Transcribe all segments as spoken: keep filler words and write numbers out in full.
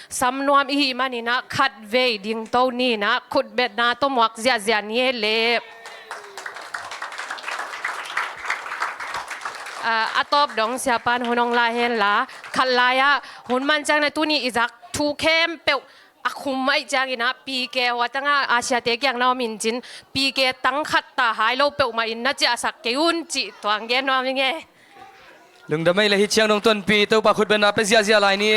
sam nuam i hih manin ah khatvei dingto ni-in ah khutbetna tawh muak ziahziah ni e leh. Ah, a tawp dong siapa'n hun hong la hen la, khat lai-ah hun man ciangin ah tuni i zak thu khempeuh a khum ahih ciangin ah P K, hua tangah a siate kiang na om in cin, P K tang khat ta hai lo peuhmah in na ciahsak kei un cih tuang gen nuam ing e. Lungdam ei leh, hih ciang dong tonpih Topa khutbetna pia ziahziah lai ni.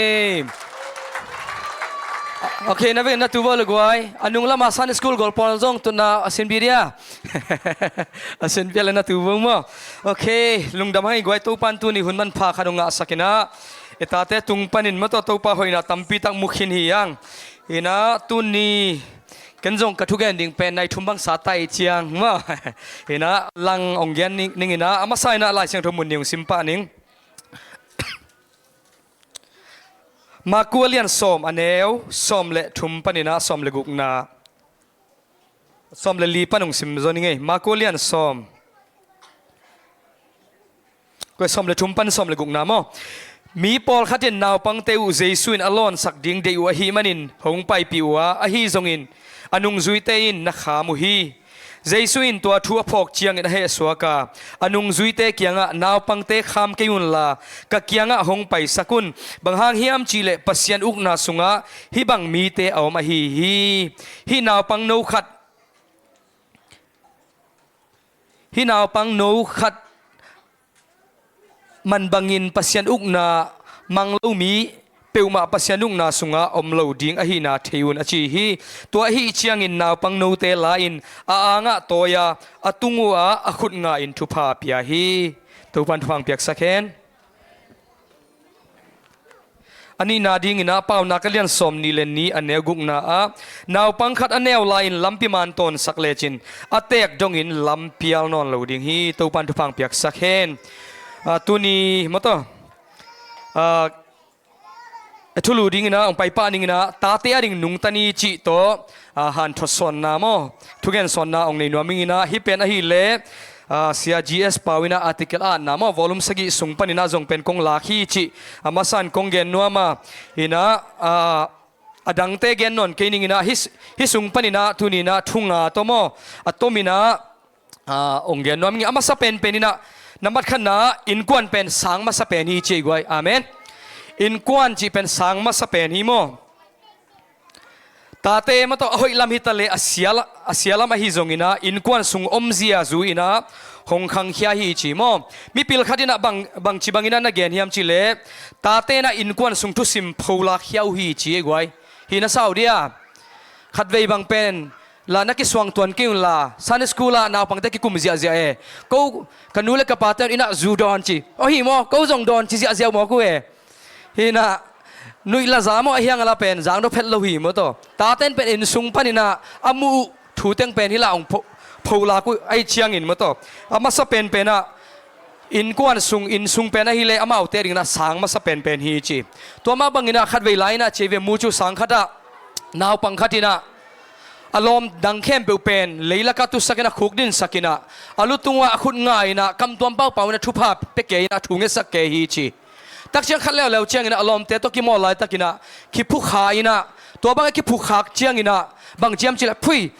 Ok, na vek na tu vo le guai. A nung lama Sunday school golpawl zong tutna a sinbia dia. A sinbia le na tu vo maw. Ok, lungdam hang ei guai, Topa'n tuni hun manpha khat hong ngahsak in ah, i tate tung panin maw tawh Topa hoihna tampi tak mu khin hi hang. In ah tuni ken zong ka thugen ding pen nai thum bang sa ta i ciang maw. In ah lang hong gen ning, ning in ah, a masa in ah Lai Siangtho mun nih hong sim pah ning. Marku a lian sawm, a neu sawm le thum panin ah sawm le gukna, sawm le li pan hong sim zaw ning ei. Marku a lian sawm. Koi, sawm le thum pan sawm le gukna maw. Mi pawlkhat in naupangte uh Jesu in a lawnsak ding deih uh ahih manin hong paipih uh a, ahi zongin a nungzuite in na kham uh hi. Jesu in tua thu a phawk ciangin a hehsuak a, a nungzuite kiangah, naupangte kham kei unla, ka kiangah hong paisak un. Bang hang hiam cihleh Pasian ukna sungah hih bang mite a om ahi hi. Hih naupangno khat, hih naupangno khat man bangin Pasian ukna mang lo mi peuhmah Pasian ukna sungah om lo ding ahihna thei un, a ci hi. Tua ahih ciangin naupangnote la-in a angah tawi a, a tung uhah a khut nga-in thupha pia hi. Topa'n thupha hong piaksak hen. A nihna dingin ah Paunak a lian sawm nih le nih, a neu gukna ah, naupang khat a neu lai-in lampi man tawnsak lecin a teek dongin lampial nawn lo ding hi. Topa'n thupha hong piaksak hen. Ah, tuni maw tawh, ah, thulu dingin ah hong paipah dingin ah tate ading nungta ni cih tawh, ah, hanthawn sawnna maw, thugen sawnna hong nei nuam ing in ah, hih pen ahih leh, ah, Sia G S Pau in ah article a atna maw, volume sagih sung panin ah zong pen kong lak hi cih a masa in kong gen nuam a. In ah, ah, a dangte gen nawn kei ning in ah, hih, hih sung panin ah tuni in ah thu nga tawh maw, a tom in ah, ah, hong gen nuam ing. A masa penpen in ah, nambat khatna, innkuan pen sang masa pen hi ci ei guai. Amen. Innkuan cih pen sang masa pen hi maw. Tate maw tawh a hoih lam hi ta leh, a sia la-, a sia lam ahi zongin ah innkuan sung omzia zui-in ah hong khangkhia hi ci maw. Mipil khat in ah bang, bangci bangin ah na gen hiam cihleh, tate in ah innkuan sung thusim pholak khia uh hi ci ei guai. Hi na sa uh dia. Khatvei bang pen la na kisuang tuan kei unla, Sunday school ah naupangte kikum ziahziah e. Ko, ka nu le ka pate in ah zu dawn ci, aw hi maw, ko zong dawn ci ziahziah uh mawk uh e. Hi in ah, nuih la za maw, a hiang a la pen zang daw phet lo hi maw tawh. Taten pen inn sung panin ah a muh uh thu teng pen hi la hong pho-, pholak uh ahih ciangin maw tawh. A masa penpen ah innkuan sung, inn sung pen ahih leh amaute adingin ah sang masa penpen hi ci. Tua mah bangin ah khatvei lai-in ah ci ei ve, mucu sang khat ah naupang khat in ah a lawm dang khempeuh pen leilakah tusak in ah khukdinsak in ah, a lutung uhah a khut nga-in ah kamtuam paupau in ah thupha pia kei in ah thu ngetsak kei hi ci. Takciang khat leuleu ciangin ah a lawmte tawh kimawl laitakin ah kiphukha in ah, tua bang a kiphukha ciangin ah bang ci hiam cihleh, phui,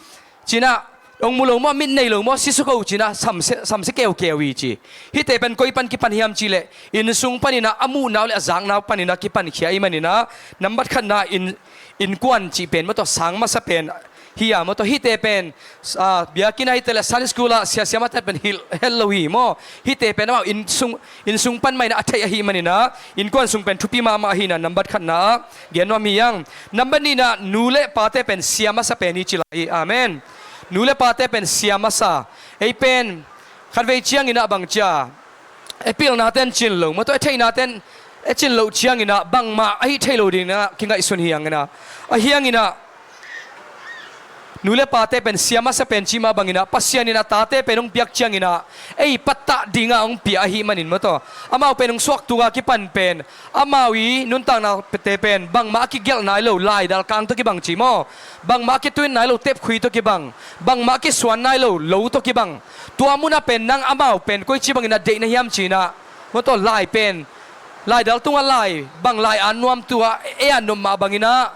ci-in ah, hong mu lo maw, mit nei lo maw, si suk o ci-in ah samsia, samsia keukeu hi ci. Hihte pen koi pan kipan hiam cihleh, inn sung panin ah a muhna uh le a zakna uh panin ah kipankhia ahih manin ah, nambat khatna inn, innkuan cih pen maw tawh sang masa pen hi a maw tawh. Hihte pen, ah, biakinn ah hi ta leh, Sunday school ah sia siamahte pen hilh het lo hi maw. Hihte pen amau inn sung, inn sung pan mah in ah a theih ahih manin ah, innkuan sung pen thupi mahmah ahihna nambat khatna ah gen nuam hi hang. Nambat nihna, nu le pate pen sia masa pen hi ci lai hi. Amen. Nu le pate pen sia masa. Ei pen khatvei ciangin ah bang ci a, e pilnate'n cin lo maw tawh, e theihnate'n e cin loh ciangin ah bangmah ahi thei lo dingin ah kingaihsun hi hang in ah. Ahi hangin ah nu le pate pen sia masa pen cih mah bangin ah, Pasian in a tate pen hong piak ciangin ah ei pattah dingin ah hong pia ahih manin maw tawh, amau pen hong suaktuk a kipan pen, amau i nuntaknate pen bangmah a kigelh nai lo laidal kang tawh kibang ci maw, bangmah a kituin nai lo tepkhui tawh kibang, bangmah a kisuan nai lo lo tawh kibang. Tua munah pen nang amau pen koici bangin ah deih na hiam ci-in ah, maw tawh, lai pen laidal tungah lai, bang lai an nuam tua, ei at nop mah bangin ah,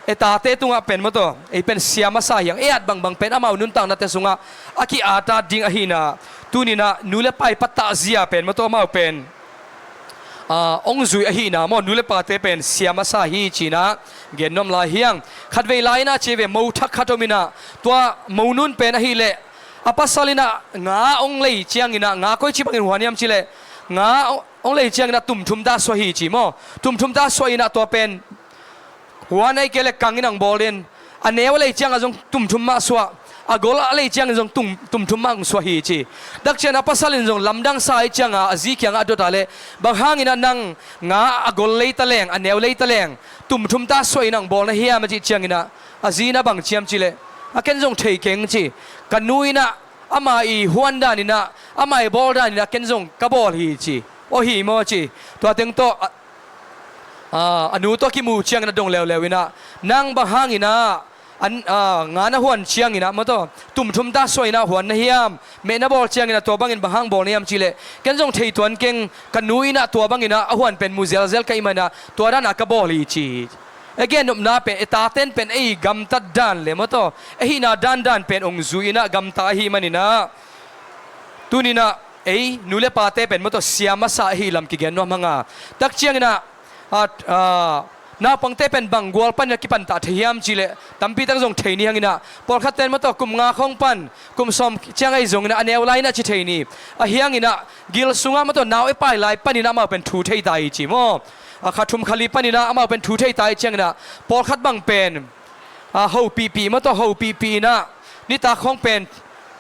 e tate tungah pen maw taw, ei pen sia masa hi hang, ei at bangbang pen amau nuntaknate sungah a ki-atat ding ahihna, tuni-in ah nu le pa i pattah zia pen maw taw, amau pen, ah, ong zui ahihna maw, nu le pate pen sia masa hi ci-in ah gen nuam lai hi hang. Khatvei lai-in ah ci ve, mo thak khat om in ah, tua mo nun pen ahih leh, a pasal in ah nga ong lei ciangin ah, nga koici bangin huan hiam cih leh, nga ong, ong lei ciangin ah tumthum ta suah hi ci maw. Tumthum ta suah in ah tua pen huan ahih kei leh kang in ah ong bawl in, a neu a lei ciangah zong tumthum mah suah, a gol a lei ciangin zong tum, tumthum mah ong suah hi ci. Dak ciang a pasal in zong lamdang sa ahih ciangah a zi kiangah a dot a leh, bang hangin ah nang nga a gol lei ta leng, a neu lei ta leng, tumthum ta suah in ah ong bawl na hiam a cih ciangin ah, a zi in ah bang ci hiam cih leh, a ken zong thei keng ci. Ka nu in ah ama i huan dan in ah, ama i bawl dan in ah ken zong ka bawl hi ci. Aw hi maw ci. Tua teng tawh, a, a, a nu tawh kimu ciangin ah dong leuleu in ah, nang bang hangin ah, an, a, nga na huan ciangin ah maw taw, tumthum ta suah in ah huan na hiam, meh na bawl ciangin ah tua bangin bang hang bawl na hiam cih leh, ken zong thei tuan keng, ka nu in ah tua bangin ah a huan pen mu zelzel ka hih manin ah, tua dan ah ka bawl hi ci. E gen nopna pen, e taten pen ei gamtat dan le maw taw, e hihna dandan pen ong zui in ah gamta ahih manin ah, tuni-in ah ei nu le pate pen maw taw sia masa ahih lam kigen nuam hang a. Tak ciangin ah, a, a, naupangte pen bang gual panin ah kipan ta thei hiam cih leh, tampi tak zong thei ni hang in ah, pawlkhat ten maw taw kum nga khawng pan, kum sawm ciang ahi zongin ah a neu lai-in ah ci thei ni. Ahi hangin ah gil sungah maw taw nau e pai lai panin ah amau pen thu thei ta hi ci maw. A, kha thum kha li panin ah amau pen thu thei ta hi ciangin ah, pawlkhat bang pen, a, hopihpih maw taw, hopihpih in ah, nitak khawng pen,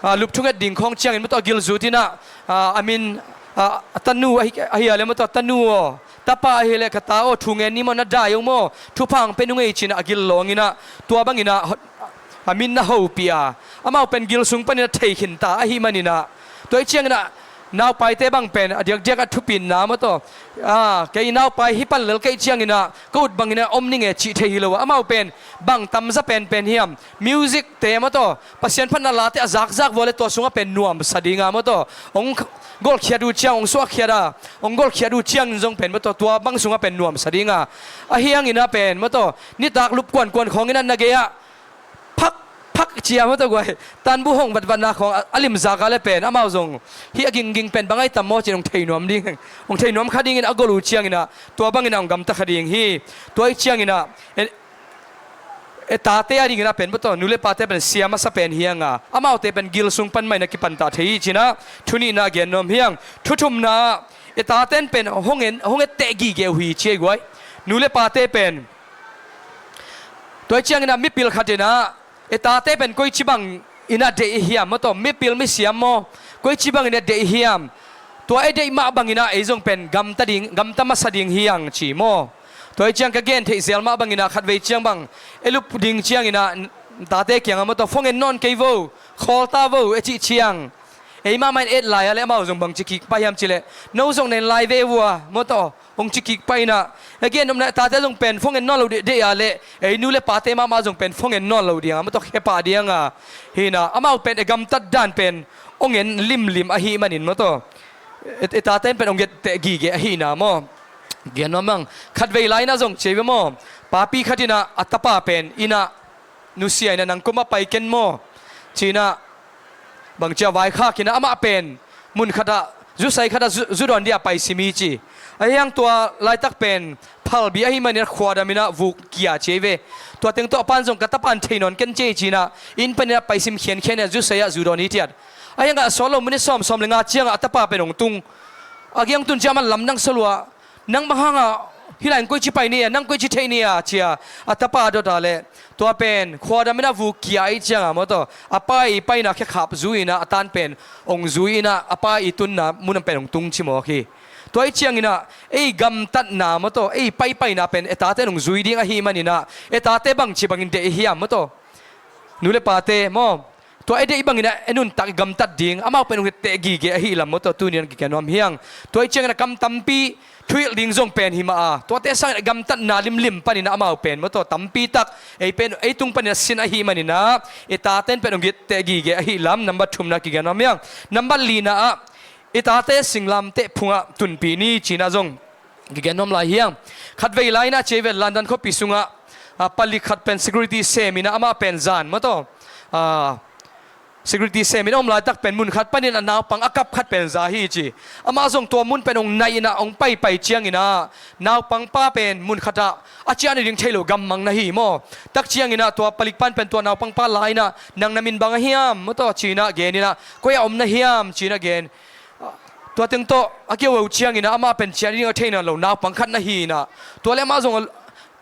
a, lupthunget ding khawng ciangin maw taw gil zut in ah, a, a min, a, a tanu ahi, ahi a leh maw taw, tanu aw, tapa ahi leh ka ta aw, thu ngen ni maw, na dai ung maw, thupha ong pe nung ei ci-in ah a gil lawng in ah, tua bangin ah, a min na hopih a, amau pen gil sung panin ah thei khin ta ahih manin ah. Tua ahih ciangin ah, naupaite bang pen a diakdiak a thupitna maw taw, a, kei naupai hi pan lel ka hih ciangin ah ka ut bangin ah om ning e cih thei hi lo a, amau pen bang tamza penpen hiam, music te maw taw, Pasian phatna late a zakzak vua leh tua sungah pen nuamsa ding a maw taw, ong golhkhiat uh ciang, ong suahkhiat a, ong golhkhiat uh ciangin zong pen maw taw, tua bang sungah pen nuamsa ding a. Ahi hangin ah pen maw taw, nitak lup kuankuan khawngin ah na gei-ah phak, phak ci-a maw taw guai, tanbu hong vatvatna khawng a, a limzak a leh pen amau zong hih a gingging pen bang ahi tam maw ci-in ong thei nuam ding, ong thei nuam kha dingin a golh uh ciangin ah tua bangin ah ong gamta kha ding hi. Tua ahih ciangin ah, e, e tate a dingin ah pen maw taw, nu le pate pen sia masa pen hi hang a, amaute pen gil sung pan mah in ah kipan ta thei hi ci-in ah thu nihna gen nuam hi hang. Thu thumna ah, e taten pen hong en, hong etteh gige uh hi ci ei guai. Nu le pate pen, tua ahih ciangin ah mipil khat in ah, e tate pen koici bangin ah deih hiam maw taw, mipil misiam maw, koici bangin ah deih hiam, tua e deih mah bangin ah ei zong pen gamta ding, gamta masa ding hi hang ci maw. Tua ahih ciang ka gen theih zel mah bangin ah khatvei ciang bang, e lup ding ciangin ah, tate kiangah maw taw, phone en nawn kei vo, khawl ta vo, e cih ciang, ei mahmah in et lai a leh amau zong bangci kik pah hiam cih leh, no zong na en lai ve vua maw taw, ong ci kik pah in ah. E gen nopna, e tate zong pen phone en nawn lo deh, deh a leh, ei nu le pate mahmah zong pen phone en nawn lo ding a maw taw, khe pah ding a. Hi in ah, amau pen e gamtat dan pen ong en limlim ahih manin maw taw, e, e taten pen ong etteh gige ahihna maw. Gen nuam hang, khatvei lai-in ah zong ci ei ve maw. Papi khat in ah a tapa pen inn ah nusia in ah, nang kuamah pai ken maw ci-in ah, bangci a vaikhak in ah, amah pen mun khatah, zusai khatah zu, zu dawn ding a paisim hi ci. Ahi hang tua laitak pen phalbi ahih manin ah khuadam in ah vuk kia ci ei ve. Tua teng tawh a pa'n zong ka tapa'n thei nawn ken ci ei ci-in ah, inn panin ah paisim khiankhian in ah zusai ah zu dawn hi ci a. Ahi hang a sawt lo minute sawm, sawm le nga ciangah a tapa pen ong tung. A kiang tun ciang amah lamdang sa lua. Nang bang hangah hih lai-in koici pai ni a, nang koici theih ni a, ci-a a tapa a dot a leh, tua pen khuadam in ah vuk kia ahih ciangah maw taw, a pa i paina khekhap zui in ah, a tan pen ong zui in ah, a pa i tunna mun pen ong tung ci mawk hi. Tua ahih ciangin ah ei gamtatna maw taw, ei paipaina pen e taten ong zui ding ahih manin ah, e tate bangci bangin deih hiam maw taw, nu le pate maw. Tua e deih bangin ah e nuntak i gamtat ding, amau pen ong etteh gige ahih lam maw taw, tuni-in ah kigen nuam hi hang. Tua ahih ciangin ah kam tampi thuhilh ding zong pen hi mah a, tuate sangin ah gamtatna limlim panin ah amau pen maw taw, tampi tak ei pen, ei tung panin ah sin ahih manin ah, e taten pen ong etteh gige ahih lam, nambat thumna kigen nuam hi hang. Nambat lina ah, e tate singlamteh phungah tunpih ni ci-in ah zong Kigen nuam lai hiang. Khatvei lai inah ci ei ve, London khuapi sungah, ah, palik khat pen security sem inah amah pen zan maw taw, ah, security sem inah om laitak pen mun khat panin a naupang a kap khat pen za hi ci. Amah zong tua mun pen hong naih inah hong paipai ciang inah naupang pa pen mun khatah a ciah nading thei lo gammang na hi maw. Tak ciang inah tua palik pan pen tua naupang pa la inah, "Nang na min bang a hiam?" maw taw ci inah gen inah, "Koi ah om na hiam?" ci inah gen. Tua teng tawh a kiau ciang inah amah pen ciah nading a thei nawn lo naupang khat na hi inah. Tua le amah zong,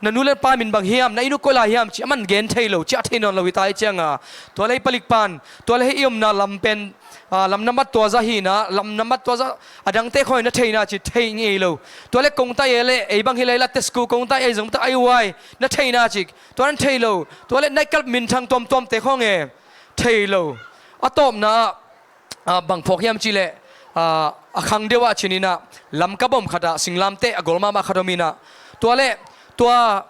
"Na nu le pa min bang hiam, na inn uh koi lai hiam?" ci, aman gen thei lo, ciah thei nawn lo hi ta hi cianga. Tua le hih palik pan, tua le hih i omna lam pen, ah, lam nambat tua zah hi inah, lam nambat tua zah a dangte khawng na thei na ci, thei ngei lo. Tua le kong tai ei le, ei bang hi lei la Tesco kong tai ei zong ta ai uai, na thei na ci, tua nan thei lo. Tua le night club minthang tuamtuamte khawng e, thei lo. A tawpna ah, ah, bang phawk hiam cih leh, ah, a khang deuh ah cin inah lamkap om khatah singlamteh a gol mahmah khat om inah, tua le tua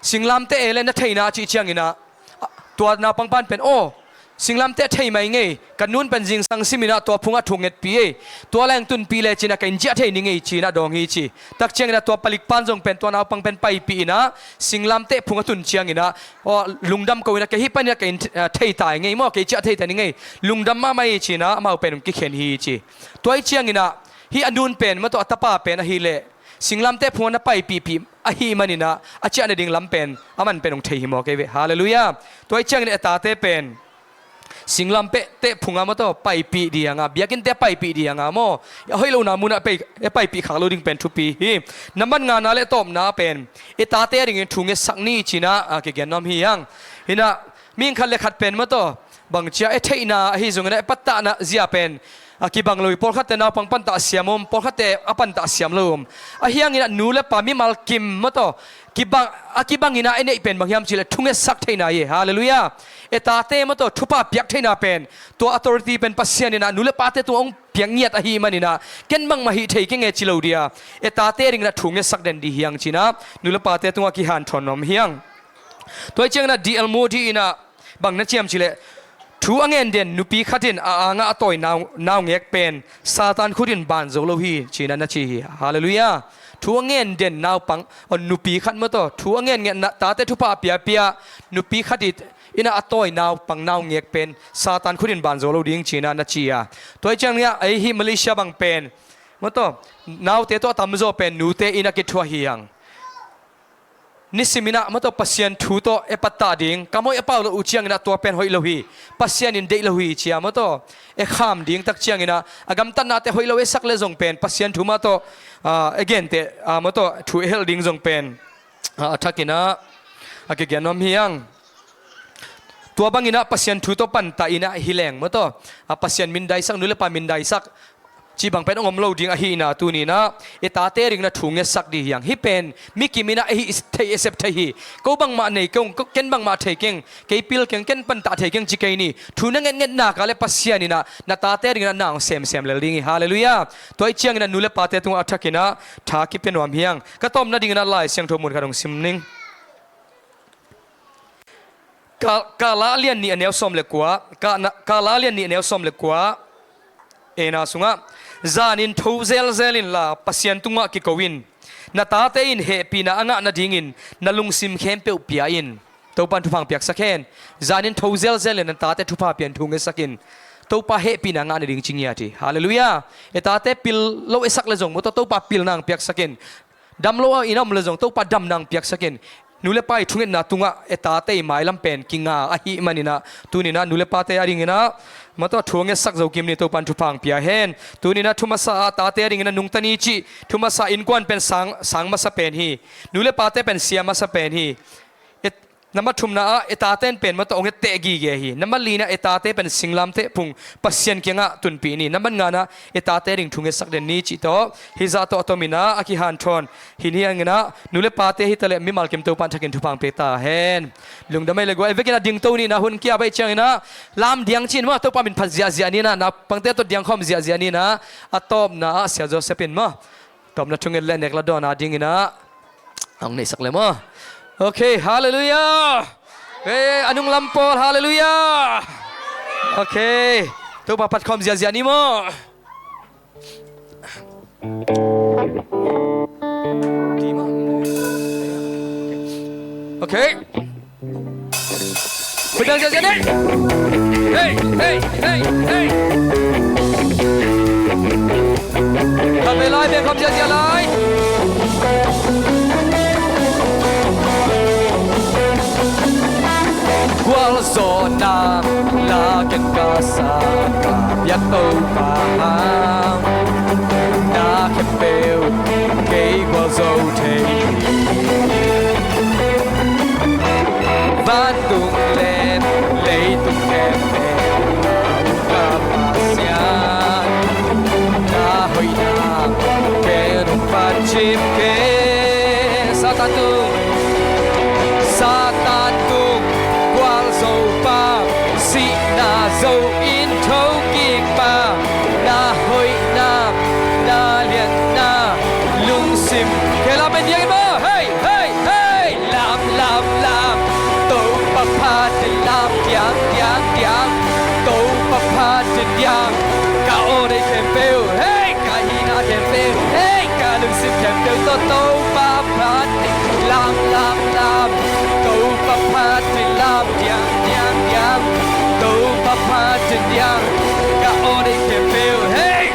singlamteh e le na thei na cih ciang inah, ah, tua naupang pan pen, "Aw, singlamteh thei mai ngei, ka nun pen zingsang sim inah tua phungah thu ngetpih ei, tua leng tunpih le cin ah ka inn ciah thei ni ngei," ci inah dawng hi ci. Tak ciang inah tua palik pan zong pen tua naupang pen paipih inah singlamteh phung a tun ciang inah, "Aw, lungdam ko inah kei hih pan inah ka inn, ah, thei ta ngei maw, kei ciah thei ta ni ngei, lungdam mahmah hi," ci inah amau pen hong kikhen hi ci. Tua hi ciang inah hih a nun pen maw taw, a tapa pen ahih leh singlamteh phung a na paipihpih ahih man inah a ciah nading lam pen aman pen hong thei hi maw kei ve. Halleluiah. Tua hi ciang inah e tate pen singlamteh phungah maw taw paipih ding a, biakinnte paipih ding a maw, a hoih lohna munah pai, e paipih khak lo ding pen thupi hi. Nambat ngana le tawpna pen e tate a dingin thu ngetsak ni ci inah, ah, kigen nuam hi hang. Hi inah mihing khat le khat pen maw taw, bang cia e theihna ahi zong inah e pattahna zia pen, ah, kibang lo hi. Pawlkhatte naupang pantah siam om, pawlkhatte a pantah siam lo om. Ahi hang inah nu le pa mimal kim maw taw, kibang, a kibang inah e neih pen bang hiam cih leh thu ngetsak theihna hi. Halleluiah. E tate maw taw thupha piak theihna pen, tua authority pen Pasian inah nu le pate tungah hong piak ngiat ahih man inah, "Ken bangmah hih thei keng e," ci lo ding a, e tate a ding inah thu ngetsak den ding hi hang ci inah nu le pate tungah kihanthawn nuam hi hang. Tua hi ciang inah D L Moody inah bang na ci hiam cih leh, "Thu a ngen den nupi khat in a angah a tawi nau, naungek pen Satan khut in ban zo lo hi," ci inah na ci hi. Halleluiah. Thu a ngen den naupang, aw, nupi khat maw taw, thu a ngen ngen na, tate thupha a piapia nupi khat i, inah a tawi naupang naungek pen Satan khut in ban zo lo ding ci inah na ci a. Tua hi ciang inah ei hih Malaysia bang pen maw taw, naute tawh a tamzaw pen nute inah kithuah hi hang. Nisim inah maw taw Pasian thu tawh e pattah ding, kam hoih a pau lo uh ciang inah tua pen hoih lo hi, Pasian in deih lo hi ci a maw taw, e kham ding. Tak ciang inah a gamtatnate hoih lo e sak le zong pen Pasian thu mah tawh, ah, e gente, ah, maw taw thu e helh ding zong pen, ah, a thak inah a kigen nuam hi hang. Tua bang inah Pasian thu tawh pantah inah hi leng maw taw, ah, Pasian mindaisak, nu le pa mindaisak cih bang pen hong om lo ding ahihna tuni inah e tate a ding inah thu ngetsak ding hi hang. Hih pen mi kim inah e hih thei, e sep thei hi. "Ko bangmah nei keng, ko, ken bangmah thei keng, kei pil keng, ken pantah thei keng," ci kei ni. Thu na ngetnget nak a le Pasian inah na tate a ding inah na hong semsem lel ding hi. Halleluiah. Tua hi ciang inah nu le pate tungah a thak inah tha kipia nuam hi hang. Ka tawpna ding inah Lai Siangtho mun khat hong sim ning. Ka, Kala a lian nih a neu sawm le kua, Ka, na, Kala a lian nih a neu sawm le kua, e na sungah, "Zanin tho zelzel inla Pasian tungah kiko in, na tate in hehpihna a ngah nadingin na lungsim khempeuh pia in." Topan thupha hong piaksak hen. Zanin tho zelzel in na tate thupha pia in, thu ngetsak in. Topa hehpihna ngah nading ci ngiat hi. Halleluiah. E tate pil lo e sak le zong maw taw, Topa pilna hong piaksak in. Dam lo a inn a om le zong Topa damna hong piaksak in. Nu le pa i thungetna tungah e tate i mailam pen kinga ahih man inah, tuni inah nu le pate a ding inah maw taw thu ngetsak zo kim ni. Topan thupha hong pia hen. Tuni inah thu masa ah tate a ding inah nungta ni cih, thu masa innkuan pen sang, sang masa pen hi. Nu le pate pen sia masa pen hi. E, nambat thumna ah e tate in pen maw taw hong e teh gige hi. Nambat lina e tate pen singlamteh phung Pasian kiangah tunpih ni. Nambat ngana e tate ding thu ngetsak den ni cih tawh, hih zah tawh a tom inah a kihanthawn hi ni. Hang inah nu le pate hi ta le mimal kim Topan thakin thupha hong pia ta hen. Lungdam ei le gua, e vekin a dingto ni inah hun kia baih ciang inah lam diang ci in maw, Topa min phat ziahziah ni inah, naupangte tawh diang khawm ziahziah ni inah, a tawpna ah Sia Joseph in maw, tawpna thunget le nek la dawn a ding inah hong neihsak le maw. Ok, halleluiah. Hey, a nunglam pawl, halleluiah. Ok, Topa phat khawm ziahziah ni maw. Okay. Khut beng ziahziah ni. Hei, hei, hei, hei. Khat vei lai, beng khawm ziahziah lai. Gualzawhna la ken ka sa, ka biak Topa hang, na khempeuh kei gualzo thei hi. Vantung le leitung khempeuh ka Pasian, na hoihna ken hong phat cip kei. Satan tung, Satan tung gualzopa, sihna zo-in thokikpa, na hoihna, na liatna, lungsim. Kei lam en diang in maw. Hei, hei, hei. Lam, lam, lam, Topa phat in lam, diang, diang, diang, Topa phat in diang, ka aw nei khempeuh, hei, ka hihna khempeuh, hei, ka lungsim khempeuh tawh Topa phat in lam, lam, lam, Topa phat in lam, diang, diang, diang, Topa phat in diang, ka aw nei khempeuh, hei,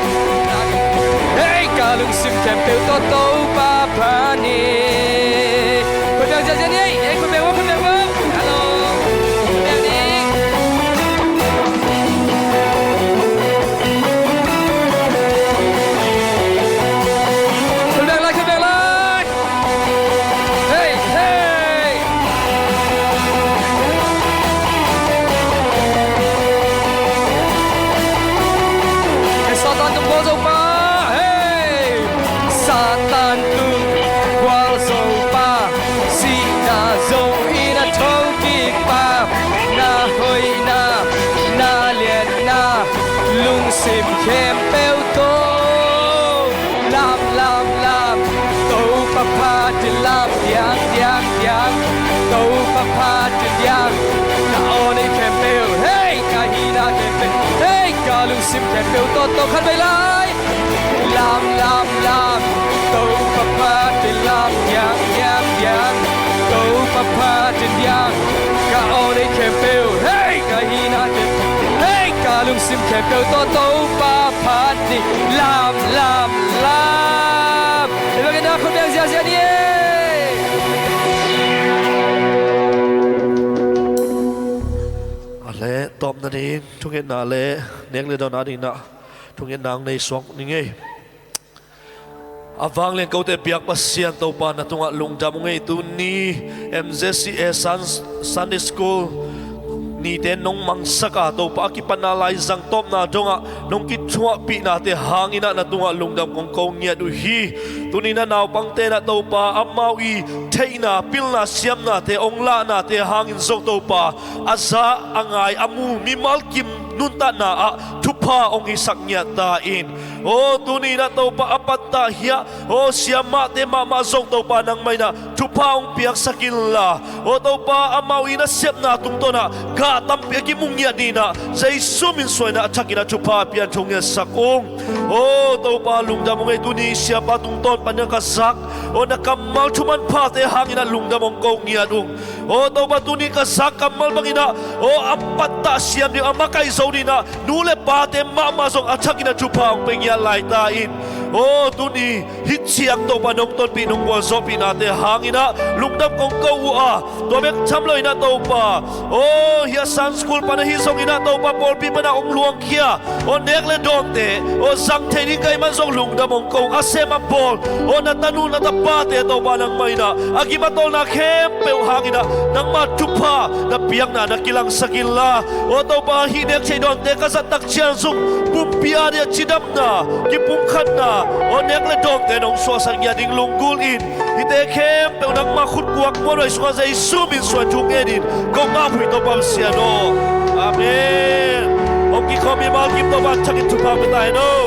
hei, ka lungsim khempeuh tawh Topa phat in. Khut beng ziahziah ni. Ei, khut beng vo, khut beng vo. Hello. Khut beng ni. Khut beng lai, khut beng lai. Hei, hei. Hei, Satan tung gualzopa. Hei. Satan tung gualzopa, sihna zo-in a thokikpa, na hoihna, na liatna, lungsim khempeuh tawh lam, lam, lam, Topa phat in lam, diang, diang, diang, Topa phat in diang, ka aw nei khempeuh, hei, ka hihna khempeuh, hei, ka lungsim khempeuh tawh, tawh khat vei lai. Lam, lam, lam, Topa phat in lam, diang, diang, diang, Topa phat in diang, ka aw nei khempeuh, hei, ka hihna khempeuh, hei, ka lungsim khempeuh tawh Topa phat in lam, lam, lam. Hei bangin na khut beng ziahziah ni. A le tawpna ding thungetna le nek le dawn a dingin ah thungetna hong nei suak ning ei. A vanglian kote biak Pasian Topa, na tungah lungdam hong ei. Tuni M Z C A Sun-, Sunday School nite nong mangsak a, Topa, a kipatna laizang tawpna dongah nong kithuahpihnate hangin ah na tungah lungdam kong ko ngiat uh hi. Tuni na naupangte na, Topa, amau i theihna, pilna, siamnate hong lahnate hangin zong, Topa, a za, a ngai, a mu mimal kim nuntakna ah thupha hong hisak ngiat ta in. Aw, tuni na, Topa, a pattah hiah, aw, siamahte mahmah zong, Topa, nangmah in ah thupha hong piaksak inla, aw, Topa, amau i nasepna tungtawn ah gah tampi a kimu ngiat dingin ah Jesu min suang in ah a thakin ah thupha pian thong ngiatsak ung. Aw, Topa, lungdam hong ei. Tuni siapa tungtawn panin ah ka zak, aw, na kammal thu manphate hangin ah lungdam hong ko ngiat ung. Aw, Topa, tuni ka zak kammal bangin ah, aw, a pattah siam ding, a makaih zo dingin ah nu le pate mahmah zong a thakin ah thupha hong pia ngiat lai ta in. Aw, tuni hih ciang, Topa, nong tonpih, nong gualzawhpihnate hangin ah lungdam kong ko uh a, tua bek tham loin ah, Topa, aw, hiah Sunday School pan ahi zongin ah, Topa, pawlpi pan ah hong luangkhia, aw, nek le dawnte, aw, zang thei ding ka hih man zong lungdam hong ko ung. A sem a bawl, aw, na tanu na tapate, Topa, nangmah in ah a gim a tawlna khempeuh hangin ah nangmah thupha na piakna na kilangsak inla, aw, Topa, hih nek thei dawnte ka zat tak ciang zong pumpi a dingah cidamna, kipumkhatna, aw, nek le dawnte nong suahsak ngiat ding lunggulh in. Hihte khempeuh nangmah khutkuak muanhuai sungah Jesu min suang thu ngen in kong maphui, Topa Pasian aw. Amen. Hong kikhawm mimal kim, Topa thakin thupha pia ta hen aw.